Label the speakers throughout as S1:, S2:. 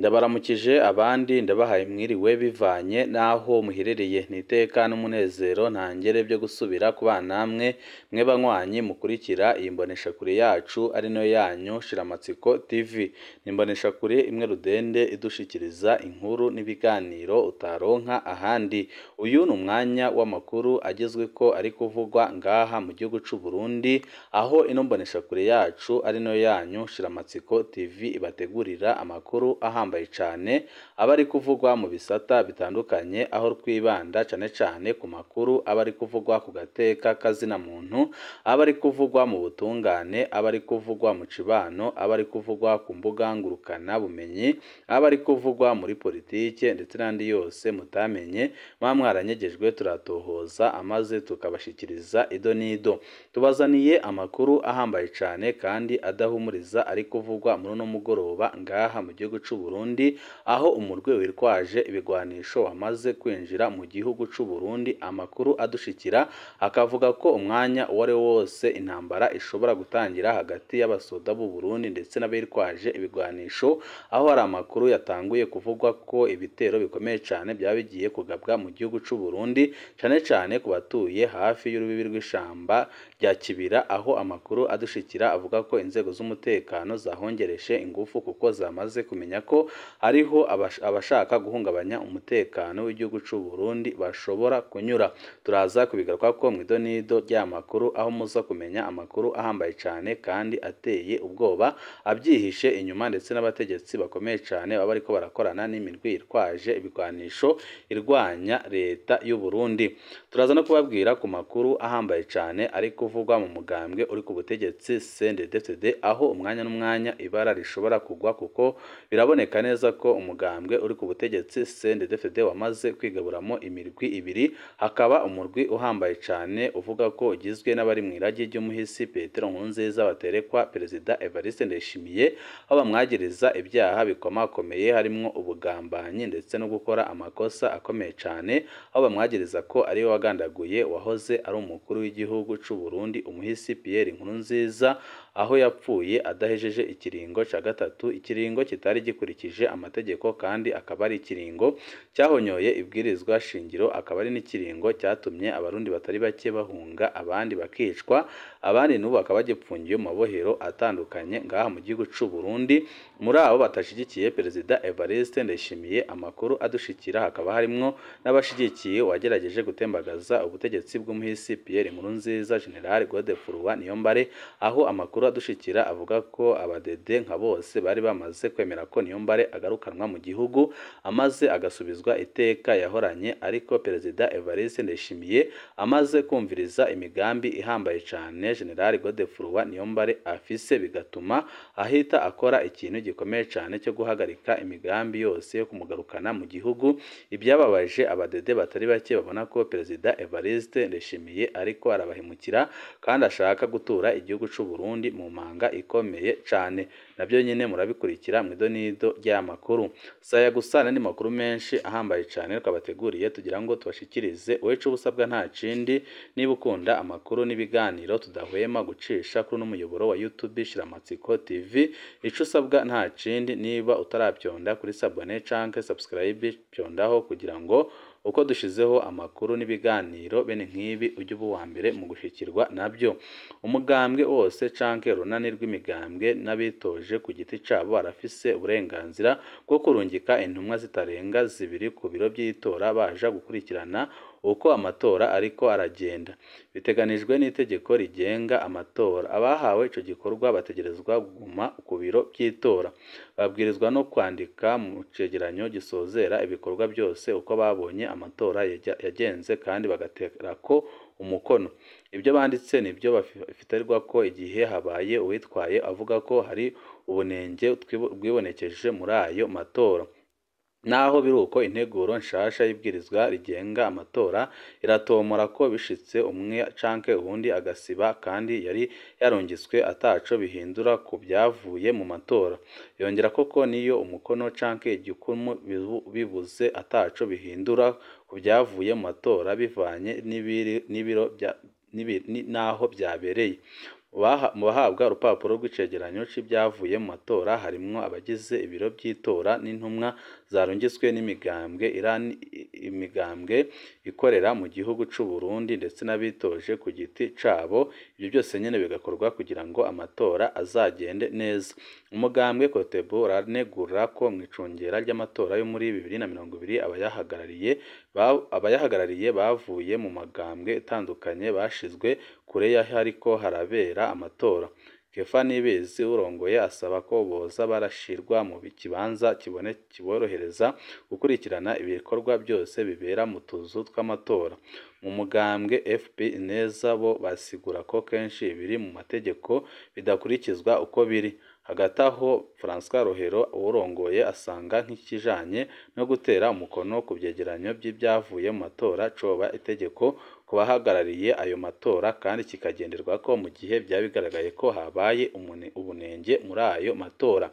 S1: Ndabaramukije abandi ndabahaye mwiriwe bivanye n'aho muherereye, n'iteka n'umunezero ntangere byo gusubira kubana namwe mwe banywanyi mukurikira iyi mboneshakure yacu ari nayo yanyu Shiramatsiko TV. Ni imboneshakure imwe rudende idushikiriza inkuru n'ibiganiro utaronka ahandi. Uyu ni umwanya w'amakuru agezweko ari kuvugwa ngaha mu gihugu c'u Burundi, aho ino mboneshakure yacu ari nayo yanyu Shiramatsiko TV ibategurira amakuru ahambaye cane aba ari kuvugwa mu bisata bitandukanye, aho twibanda cane cane ku makuru aba ari kuvugwa ku gateka kazina muntu, aba ari kuvugwa mu butungane, aba ari kuvugwa mu cibano, aba ari kuvugwa ku mbuga ngurukana bumenyi, aba ari kuvugwa muri politike ndetse n'andi yose mutamenye muba mwaranyegejwe, turatohoza amaze tukabashikiriza ido n'ido. Tubazaniye amakuru ahambaye cane kandi adahumuriza ari kuvugwa muri uno mugoroba ngaha mu gihugu c'u Burundi, aho umurwi witwaje ibigwanisho wamaze kwinjira mu gihugu c'u Burundi. Amakuru adushikira akavuga ko umwanya uwari wose intambara ishobora gutangira hagati y'abasoda b'u Burundi ndetse n'abitwaje ibigwanisho, aho hari amakuru yatanguye kuvugwa ko ibitero bikomeye cane byaba bigiye kugabwa mu gihugu c'u Burundi, cane cane ku batuye hafi y'urubibi rw'ishamba rya Kibira, aho amakuru adushikira avuga ko inzego z'umutekano zahongereshe ingufu kuko zamaze kumenya ko hariho abashaka guhungabanya umutekano w'igihugu c'u Burundi bashobora kunyura. Turaza kubigarukako mw'idonido ry'aya makuru, aho muza kumenya amakuru ahambaye cane kandi ateye ubwoba abyihishe inyuma, ndetse n'abategetsi bakomeye cane baba bariko barakorana n'imirwi yitwaje ibigwanisho irwanya leta y'u Burundi. Turaza no kubabwira ku makuru ahambaye cane ari kuvugwa mu mugambwe uri ku butegetsi CNDD-FDD, aho umwanya n'umwanya ibara rishobora kugwa, kuko biraboneka neza ko umugambwe uri ku butegetsi CNDD-FDD wamaze kwigaburamo imirwi ibiri. Hakaba umurwi uhambaye cane uvuga ko ugizwe n'abari mw'iragi ry'umuhisi Petero Nkurunziza baterekwa Perezida Evariste Ndayishimiye, aho bamwagiriza ibyaha bikomakomeye harimwo ubugambanyi ndetse no gukora amakosa akomeye cane, aho bamwagiriza ko ariwe wagandaguye wahoze ari umukuru w'igihugu c'u Burundi umuhisi Pierre Nkurunziza, aho yapfuye adahejeje ikiringo ca gatatu, ikiringo kitari gikurikije amategeko kandi akaba ari ikiringo cyahonyoye ibwirizwa shingiro, akaba ari n'ikiringo cyatumye abarundi batari bake bahunga, abandi bakicwa, abandi n'ubu bakaba bagipfungiye mu mabohero atandukanye ngaha mu gihugu c'u Burundi. Muri abo batashigikiye Perezida Evariste Ndayishimiye, amakuru adushikira hakaba harimwo n'abashigikiye wagerageje gutembagaza ubutegetsi bw'umuhisi Pierre Nkurunziza, General Godefroid Niyombare, aho amakuru adushikira avuga ko abadede nka bose bari bamaze kwemera ko Niyombare agarukanwa mu gihugu amaze agasubizwa iteka yahoranye, ariko Perezida Evariste Ndayishimiye amaze kumviriza imigambi ihambaye cane General Godefroid Niyombare afise, bigatuma ahita akora ikintu gikomeye cane cyo guhagarika imigambi yose yo kumugarukana mu gihugu. Ibyababaje abadede batari bake babona ko Perezida Evariste Ndayishimiye ariko arabahemukira kandi ashaka gutura igihugu c'u Burundi mu manga ikomeye cane. Nabyo nyine murabikurikira mw'idonido ry'aya makuru. Saya gusa n'andi makuru menshi ahambaye cane twabateguriye tugira ngo tubashikirize. Wewe ubusabwa nta kindi, niba ukunda amakuru n'ibiganiro tudahwema gucisha kuri n'umuyoboro wa YouTube Shiramatsiko TV, ico usabwa nta kindi, niba utarabyonda kuri sabone canke subscribe, pyondaho kugira ngo uko dushizeho amakuru n'ibiganiro bene nk'ibi ujye uba uwa mbere mu gushikirwa nabyo. Umugambwe wose canke urunani rw'imigambwe n'abitoje ku giti cabo barafise uburenganzira bwo kurungika intumwa zitarenga zibiri ku biro by'itora baja gukurikirana uko amatora ariko aragenda. Biteganijwe n'itegeko rigenga amatora. Abahawe ico gikorwa bategerezwa kuguma ku biro by'itora, babwirizwa no kwandika mu cegeranyo gisozera ibikorwa byose uko babonye amatora yagenze kandi bagaterako umukono. Ibyo banditse nibyo bafiterwa ko igihe habaye uwitwaye avuga ko hari ubunenge bwibonekeje muri ayo matora. Naho biruko, integuro nshasha y'ibwirizwa rigenga amatora iratomora ko bishitse umwe canke uwundi agasiba kandi yari yarungitswe ataco bihindura ku byavuye mu matora. Yongera koko niyo umukono canke igikumu bibuze ataco bihindura ku byavuye mu matora bivanye n'ibiro n'aho byabereye. Mu bahabwa urupapuro rw'icegeranyo c'ivyavuye mu matora harimwo abagize ibiro vy'itora n'intumwa zarungitswe n'imigambwe imigambwe ikorera mu gihugu c'u Burundi ndetse n'abitoje ku giti cabo. Ivyo byose nyene bigakorwa kugira ngo amatora azagende neza. Umugambwe Cotebu uranegura ko mw'icungera ry'amatora yo muri 2020 abayahagarariye bavuye mu magambwe atandukanye bashizwe kure y'ahariko harabera amatora. Kefa Nibizi urongoye asaba ko boza barashirwa mu kibanza kiborohereza gukurikirana ibikorwa byose bibera mu tuzu tw'amatora. Mu mugambwe FP Ineza bo basigura ko kenshi ibiri mu mategeko bidakurikizwa uko biri. Hagati aho François Rohero uwurongoye asanga nk'ikijanye no gutera umukono ku vyegeranyo vy'ivyavuye mu matora coba itegeko ku bahagarariye ayo matora kandi kikagenderwako mu gihe vyaba bigaragaye ko habaye ubunenge muri ayo matora.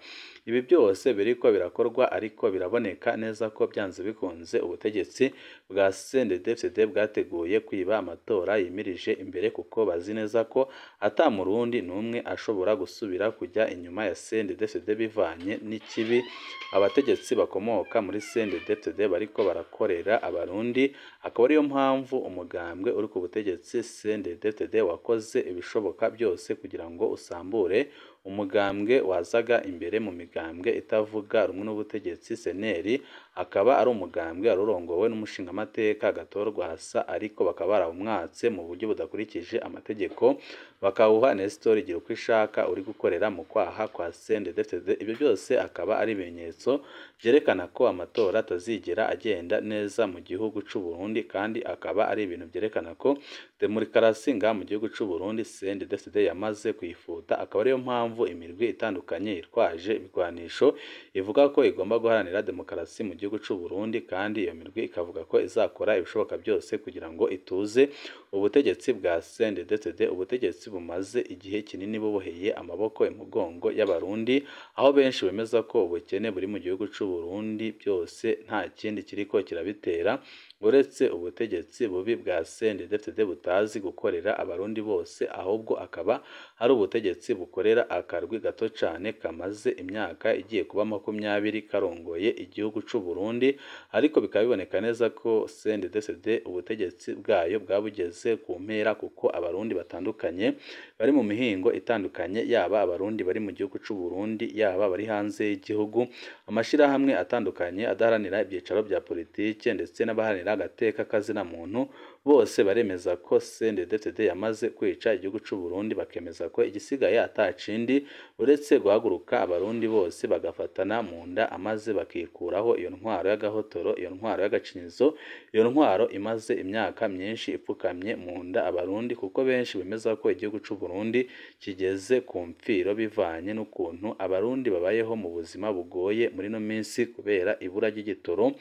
S1: Ibi byose biriko birakorwa ariko biraboneka neza ko byanze bikunze ubutegetsi bwa CNDD-FDD bwateguye kwiba amatora yimirije imbere, kuko bazi neza ko ata murundi n'umwe ashobora gusubira kujya inyuma ya CNDD-FDD bivanye n'ikibi abategetsi bakomoka muri CNDD-FDD bariko barakorera abarundi. Akaba ariyo mpamvu umugambwe uri ku butegetsi CNDD-FDD wakoze ibishoboka byose kugira ngo usambure umugambwe wazaga imbere mu migambwe itavuga rumwe n'ubutegetsi CNL, akaba ari umugambwe warurongowe n'umushingamateka Agathon Rwasa, ariko bakaba barawumwatse mu buryo budakurikije amategeko, bakawuha Nestor Girukwishaka uri gukorera mu kwaha kwa CNDD-FDD. Ibyo byose akaba ari ibimenyetso byerekana ko amatora atazigera agenda neza mu gihugu c'u Burundi, kandi akaba ari ibintu byerekana ko demokarasi ngaha mu gihugu c'u Burundi CNDD-FDD yamaze kuyifuta. Akaba ariyo mpamvu imirwi itandukanye yitwaje ibigwanisho ivuga ko igomba guharanira demokarasi mu gihugu c'u Burundi, kandi iyo mirwi ikavuga ko izakora ibishoboka byose kugira ngo ituze ubutegetsi bwa CNDD-FDD, ubutegetsi bumaze igihe kinini buboheye amaboko imugongo y'abarundi, aho benshi bemeza ko ubukene buri mu gihugu c'u Burundi byose nta kindi kiriko kirabitera uretse ubutegetsi bubi bwa CNDD-FDD butazi gukorera abarundi bose, ahubwo akaba ari ubutegetsi bukorera akarwi gato cane kamaze imyaka igiye kuba 20 karongoye igihugu c'u Burundi. Ariko bikaba biboneka neza ko CNDD-FDD ubutegetsi bwayo bwabugeze ku mpera, kuko abarundi batandukanye bari mu mihingo itandukanye, yaba abarundi bari mu gihugu c'u Burundi, yaba bari hanze y'igihugu, amashirahamwe atandukanye adaharanira ibyicaro bya politike ndetse n'abaharanira agateka kazina muntu, bose baremeza ko CNDD-FDD yamaze kwica igihugu c'u Burundi, bakemeza ko igisigaye atacindi uretse guhaguruka abarundi bose bagafatana mu nda amaze bakikuraho iyo ntwaro y'agahotoro, iyo ntwaro y'agacinyizo, iyo ntwaro imaze imyaka myinshi ipfukamye mu nda abarundi, kuko benshi bemeza ko igihugu c'u Burundi kigeze ku mfiro bivanye n'ukuntu abarundi babayeho mu buzima bugoye muri no minsi kubera ibura ry'igitoro,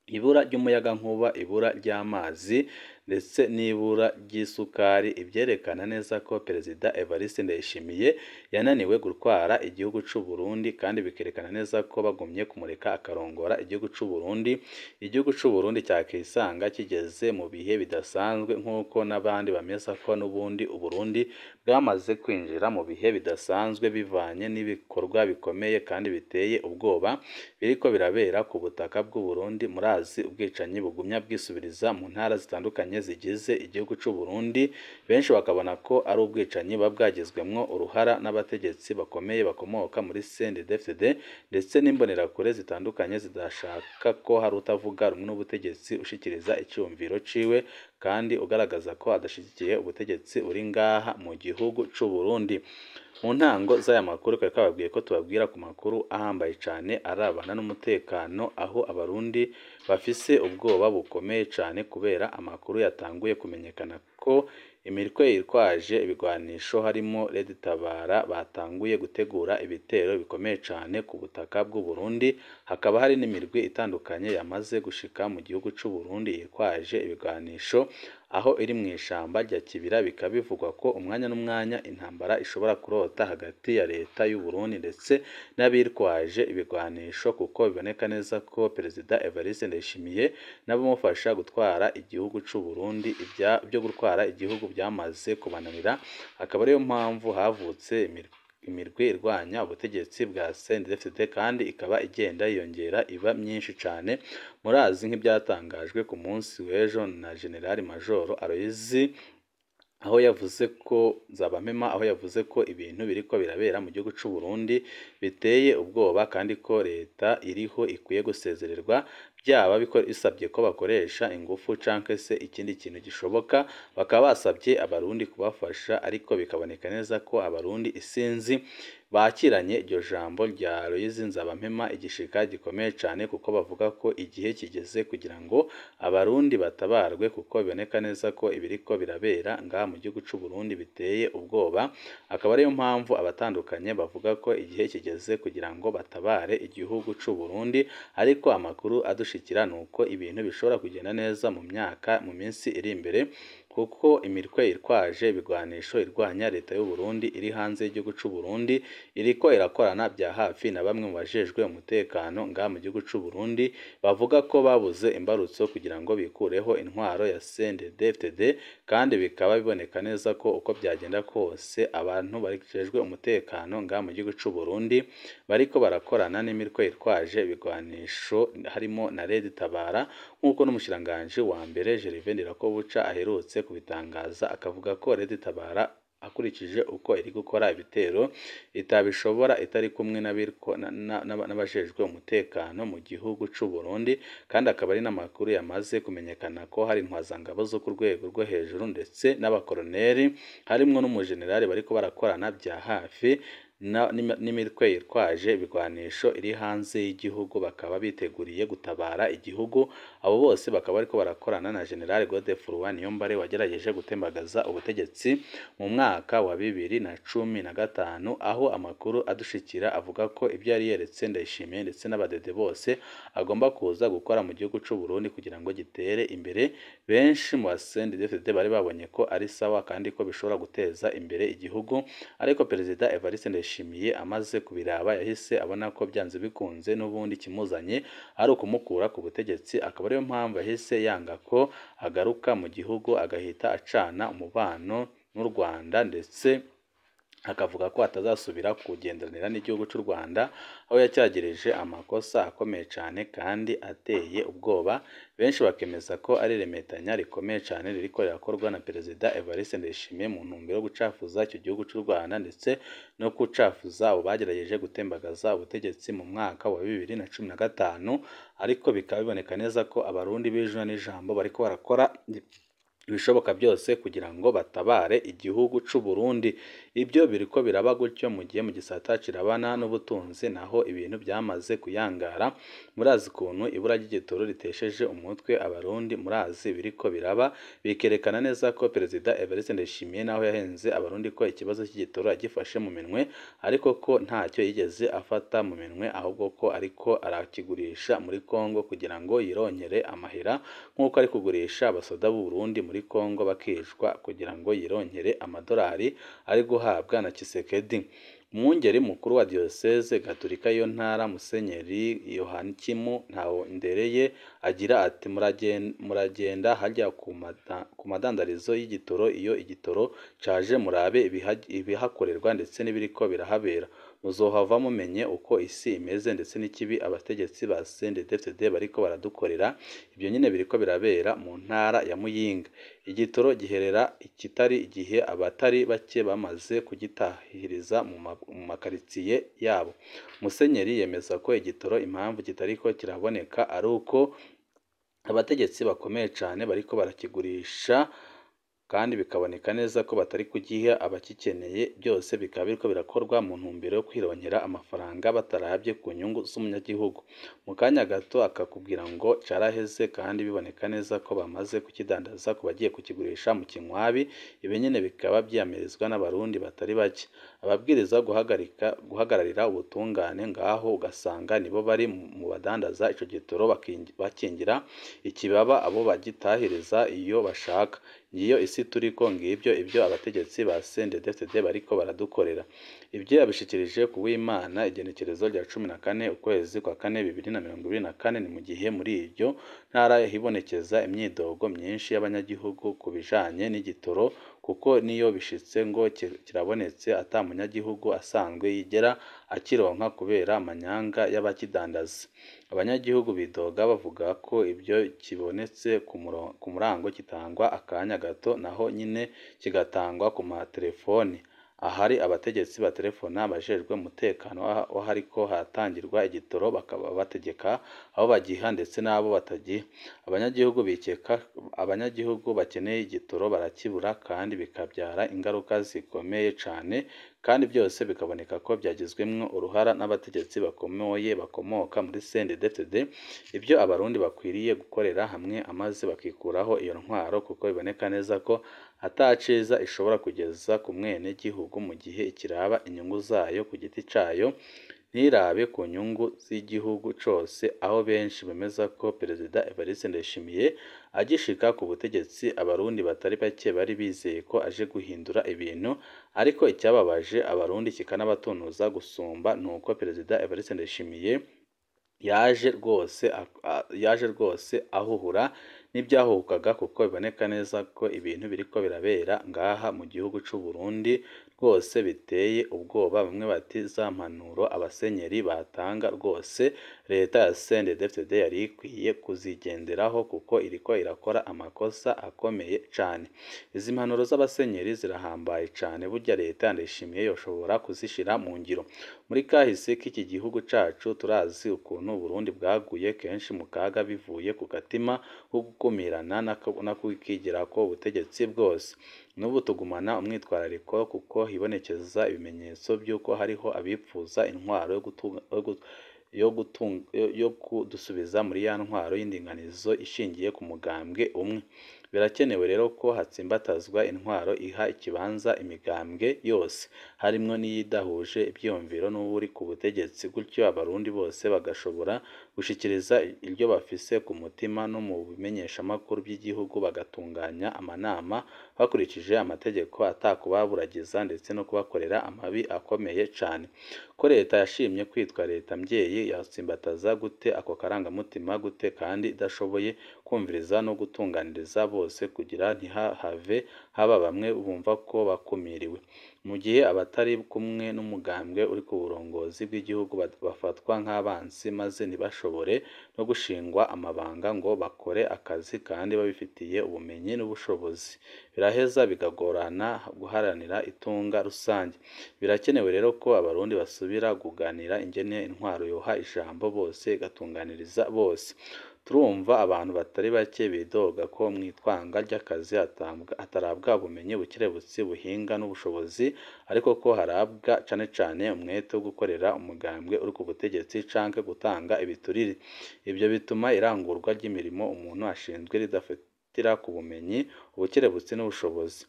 S1: ibura ry'umuyagankuba, ibura ry'amazi ndetse n'ibura ry'isukari, ibyerekana neza ko Perezida Evariste Ndayishimiye yananiwe gutwara igihugu c'u Burundi, kandi bikerekana neza ko bagumye kumureka akarongora igihugu c'u Burundi, igihugu c'u Burundi cyakisanga kigeze mu bihe bidasanzwe, nk'uko n'abandi bameza ko n'ubundi Uburundi bwamaze kwinjira mu bihe bidasanzwe bivanye n'ibikorwa bikomeye kandi biteye ubwoba biriko birabera ku butaka bw'u Burundi. Murazi ubwicanyi bugumya bwisubiriza mu ntara zitandukanye zigize igihugu c'u Burundi, benshi bakabona ko ari ubwicanyi buba bwagizwemwo uruhara n'abategetsi bakomeye bakomoka muri CNDD-FDD ndetse n'imbonerakure zitandukanye zidashaka ko hari utavuga rumwe n'ubutegetsi ushikiriza icyumviro ciwe kandi ugaragaza ko adashigikiye ubutegetsi uri ngaha mu gihugu c'u Burundi. Mu ntango z'aya makuru twari twababwiye ko tubabwira ku makuru ahambaye cane arabana n'umutekano, aho abarundi bafise ubwoba bukomeye cane kubera amakuru yatanguye kumenyekana ko imitwe yitwaje ibigwanisho harimo Red Tabara batanguye gutegura ibitero bikomeye cane ku butaka bw'u Burundi. Hakaba hari n'imirwi itandukanye yamaze gushika mu gihugu c'u Burundi yitwaje ibigwanisho, aho iri mu ishamba rya Kibira. Bikaba bivugwa ko umwanya n'umwanya intambara ishobora kurota hagati ya leta y'u Burundi ndetse n'abitwaje ibigwanisho, kuko biboneka neza ko Perezida Evariste Ndayishimiye n'abamufasha gutwara igihugu c'u Burundi ibyo gutwara igihugu byamaze kubananira, akaba ariyo mpamvu havutse imirwi irwanya ubutegetsi bwa CNDD-FDD kandi ikaba igenda yiyongera iba myinshi cane. Murazi nk'ibyatangajwe ku munsi w'ejo na General Major Aloyizi, aho yavuze ko Nzabampema, aho yavuze ko ibintu biriko birabera mu gihugu c'u Burundi biteye ubwoba kandi ko leta iriho ikwiye gusezererwa, byaba bisabye ko bakoresha ingufu canke se ikindi kintu gishoboka. Bakaba basabye abarundi kubafasha, ariko bikaboneka neza ko abarundi isinzi bakiranye iryo jambo rya Aloyizi Nzabampema igishika gikomeye cane, kuko bavuga ko igihe kigeze kugira ngo abarundi batabarwe, kuko biboneka neza ko ibiriko birabera ngaha mu gihugu c'u Burundi biteye ubwoba. Akaba ariyo mpamvu abatandukanye bavuga ko igihe kigeze kugira ngo batabare igihugu c'u Burundi, ariko amakuru adushikira nuko ibintu bishobora kugenda neza mu myaka mu minsi iri imbere, kuko imitwe itwaje ibigwanisho irwanya leta y'u Burundi iri hanze y'igihugu c'u Burundi iriko irakorana bya hafi na bamwe mu bajejwe umutekano ngaha mu gihugu c'u Burundi, bavuga ko babuze imbarutso kugira ngo bikureho intwaro ya CNDD-FDD, kandi bikaba biboneka neza ko uko byagenda kose abantu bajejwe umutekano ngaha mu gihugu c'u Burundi bariko barakorana n'imitwe itwaje ibigwanisho harimo na Red Tabara, nk'uko n'umushikiranganji wa mbere Gervais Ndirakobuca aherutse kubitangaza, akavuga ko Red Tabara akurikije uko iri gukora ibitero itabishobora itari kumwe n'abajejwe umutekano mu gihugu c'u Burundi. Kandi akaba ari n'amakuru yamaze kumenyekana ko hari intwazangabo zo ku rwego rwo hejuru ndetse n'abakoroneri harimwo n'umujenerali bariko barakorana bya hafi n'imitwe yitwaje ibigwanisho iri hanze y'igihugu, bakaba biteguriye gutabara igihugu. Abo bose bakaba bariko barakorana na General Godefroid Niyombare wagerageje gutembagaza ubutegetsi mu mwaka wa 2015, aho amakuru adushikira avuga ko ibyo yari yeretse Ndayishimiye ndetse n'abadede bose agomba kuza gukora mu gihugu c'u Burundi kugira ngo gitere imbere. Benshi mu ba CNDD-FDD bari babonye ko ari sawa kandi ko bishobora guteza imbere igihugu, ariko Perezida Evariste Ndayishimiye amaze kubiraba yahise abona ko byanze bikunze n'ubundi kimuzanye ari ukumukura ku butegetsi, akaba ariyo mpamvu yahise yanga ko agaruka mu gihugu agahita acana umubano n'u Rwanda, ndetse akavuga ko atazasubira kugenderanira n'igihugu cy'u Rwanda, aho yacyagirije amakosa akomeye cyane kandi ateye ubwoba. Benshi bakemeza ko ari iremetanya rikomeye cyane ririko rirakorwa na Perezida Evariste Ndayishimiye mu ntumbero yo gucafuza icyo gihugu cy'u Rwanda ndetse no gucafuza abo bagerageje gutembagaza ubutegetsi mu mwaka wa 2015, ariko bikaba biboneka neza ko abarundi b'ijuna n'ijambo bariko barakora ibishoboka byose kugira ngo batabare igihugu c'u Burundi. Ibyo biriko biraba gutyo mu gihe mu gisata kirabana n'ubutunzi naho ibintu byamaze kuyangara. Murazi ukuntu ibura ry'igitoro ritesheje umutwe abarundi, murazi biriko biraba, bikerekana neza ko Perezida Evariste Ndayishimiye naho yahenze abarundi ko ikibazo cy'igitoro yagifashe mu minwe, ariko ko ntacyo yigeze afata mu minwe, ahubwo ko ariko arakigurisha muri Kongo kugira ngo yironkere amahera, nk'uko ari kugurisha abasoda b'u Burundi muri Kongo bakicwa kugira ngo yironkere amadolari ari guhabwa na Tshisekedi. Umwungeri mukuru wa Diyoseze Gatolika y'iyo ntara, Musenyeri Yohakimu Ntahondereye, agira ati muragenda hajya ku madandarizo y'igitoro, iyo igitoro caje murabe ibihakorerwa ndetse n'ibiriko birahabera, muzohava mumenye uko isi imeze ndetse n'ikibi abategetsi ba CNDD-FDD bariko baradukorera. Ibyo nyine biriko birabera mu ntara ya Muyinga. Igitoro giherera ikitari igihe abatari bake bamaze kugitahiriza mu makaritsiye yabo. Musenyeri yemeza ko igitoro impamvu kitariko kiraboneka ari uko abategetsi bakomeye cane bariko barakigurisha, kandi bikaboneka neza ko batari kugiha abakikeneye. Byose bikaba biriko birakorwa mu ntumbero yo kwironkera amafaranga batarabye ku nyungu z'umunyagihugu. Mu kanya gato akakubwira ngo caraheze, kandi biboneka neza ko bamaze kukidandaza ku bagiye kukigurisha mu kinywabi. Ibi nyene bikaba vyiyamirizwa n'abarundi batari bake. Ababwiriza guhagararira ubutungane ngaho ugasanga nibo bari mu badandaza ico gitoro, bakingira ikibaba abo bagitahiriza iyo bashaka. Ngiyo isi turiko, ngibyo ibyo abategetsi ba CNDD-FDD bariko baradukorera. Ibyo yabishikirije ku w'Imana igenekerezo rya 14 ukwezi kwa kane 2024. Ni mu gihe muri iryo ntara hibonekeza imyidogo myinshi y'abanyagihugu ku bijanye n'igitoro, kuko niyo bishitse ngo kirabonetse ata munyagihugu asanzwe yigera akironka kubera amanyanga y'abakidandaza. Abanyagihugu bidoga bavuga ko ibyo kibonetse ku murango kitangwa akanya gato, naho nyine kigatangwa ku matelefoni, ahari abategetsi baterefona abajejwe umutekano w'ahariko haratangirwa igitoro bakaba bategeka abo bagiha ndetse n'abo batagiha. Abanyagihugu bikeka abanyagihugu bakeneye igitoro barakibura, kandi bikabyara ingaruka zikomeye cane, kandi byose bikaboneka ko byagizwemwo uruhara n'abategetsi bakomeye bakomoka muri CNDD-FDD. Ibyo abarundi bakwiriye gukorera hamwe amaze bakikuraho iyo ntwaro, kuko biboneka neza ko ata ciza ishobora kugeza ku mwene gihugu mu gihe ikiraba inyungu zayo ku giti cayo, ntirabe ku nyungu z'igihugu cose, aho benshi bemeza ko Perezida Evariste Ndayishimiye agishika ku butegetsi abarundi batari bake bari bizeye ko aje guhindura ibintu, ariko icyababaje abarundi kikanabatunuza gusumba nuko Perezida Evariste Ndayishimiye yaje rwose ahuhura n'ibyahuhukaga, kuko biboneka neza ko ibintu biriko birabera ngaha mu gihugu c'u Burundi rwose biteye ubwoba. Bamwe bati za mpanuro abasenyeri batanga rwose leta ya CNDD-FDD yari ikwiye kuzigenderaho, kuko iriko irakora amakosa akomeye cane. Izi mpanuro z'abasenyeri zirahambaye cane, burya leta ya Ndayishimiye yoshobora kuzishira mu ngiro. Muri kahise k'iki gihugu cacu turazi ukuntu Uburundi bwaguye kenshi mu kaga bivuye ku gatima ko gukumirana no kwigirako ubutegetsi bwose. N'ubu tugumana umwitwarariko, kuko hibonekeza ibimenyetso vy'uko hariho abipfuza intwaro yo kudusubiza muri ya ntwaro y'indinganizo ishingiye ku mugambwe umwe. Birakenewe rero ko hatsimbatazwa intwaro iha ikibanza imigambwe yose, harimwo n'iyidahuje ivyiyumviro n'uwuri ku butegetsi, gutyo abarundi bose bagashobora gushikiriza iryo bafise ku mutima no mu bimenyeshamakuru vy'igihugu, bagatunganya amanama bakurikije amategeko atakubaburagiza ndetse no kubakorera amabi akomeye cane. Ko leta yashimye kwitwa leta mvyeyi, yotsimbataza gute ako karangamutima gute kandi idashoboye kumviriza no gutunganiriza bose, kugira ntihahave haba bamwe bumva ko bakumiriwe? Mu gihe abatari kumwe n'umugambwe uri ku burongozi bw'igihugu bafatwa nk'abansi, maze ntibashobore no gushingwa amabanga ngo bakore akazi kandi babifitiye ubumenyi n'ubushobozi, biraheza bikagorana guharanira itunga rusange. Birakenewe rero ko abarundi basubira kuganira ingene intwaro yoha ijambo bose igatunganiriza bose. Turumva abantu batari bake bidoga ko mw'itangwa ry'akazi hatarabwa ubumenyi, ubukerebutsi, ubuhinga n'ubushobozi, ariko ko harabwa cane cane umwete wo gukorera umugambwe uri ku butegetsi canke gutanga ibiturire. Ivyo bituma irangurwa ry'imirimo umuntu ashinzwe ridafatira ku bumenyi, ubukerebutsi n'ubushobozi.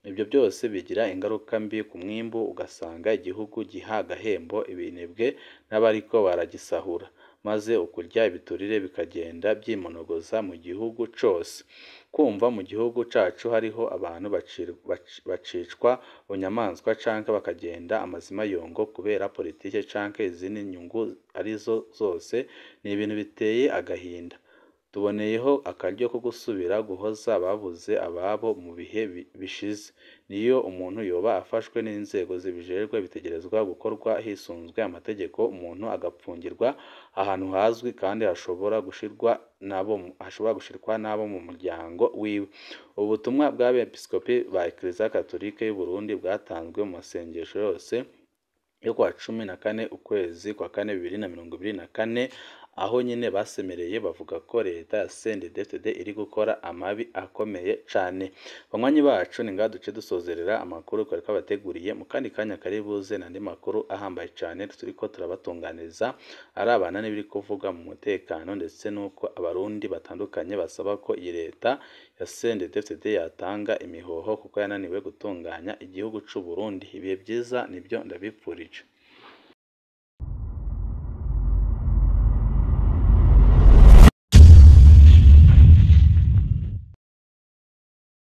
S1: Ivyo byose bigira ingaruka mbi ku mwimbu, ugasanga igihugu giha agahembo ibinebwe n'abariko baragisahura, maze ukurya ibiturire bikagenda vyimonogoza mu gihugu cose. Kumva mu gihugu cacu hariho abantu bacicwa bunyamaswa canke bakagenda amazima yongo kubera politike canke izindi nyungu arizo zose, ni ibintu biteye agahinda. Tuboneyeho akaryo ko gusubira guhoza ababuze ababo mu bihe bishize. Niyo umuntu yoba afashwe n'inzego zibijejwe, bitegerezwa gukorwa hisunzwe amategeko, umuntu agapfungirwa ahantu hazwi kandi hashobora gushirwa n'abo mu muryango wiwe. Ubu butumwa bw'abepiskopi ba Eklezia Katolika y'Uburundi bwatanzwe mu masengesho yose yo kuwa 14 ukwezi kwa kane 2024, aho nyine basemereye bavuga ko leta ya CNDD-FDD iri gukora amabi akomeye cane. Banywanyi bacu, ni ngaha duce dusozerera amakuru twari twabateguriye. Mu kandi kanya kari buze n'andi makuru ahambaye cane turiko turabatunganiriza arabana n'ibiri kuvugwa mu mutekano, ndetse n'uko abarundi batandukanye basaba ko iyi leta ya CNDD-FDD yatanga imihoho kuko yananiwe gutunganya igihugu c'u Burundi. Ibihe vyiza nibyo ndabipfurije.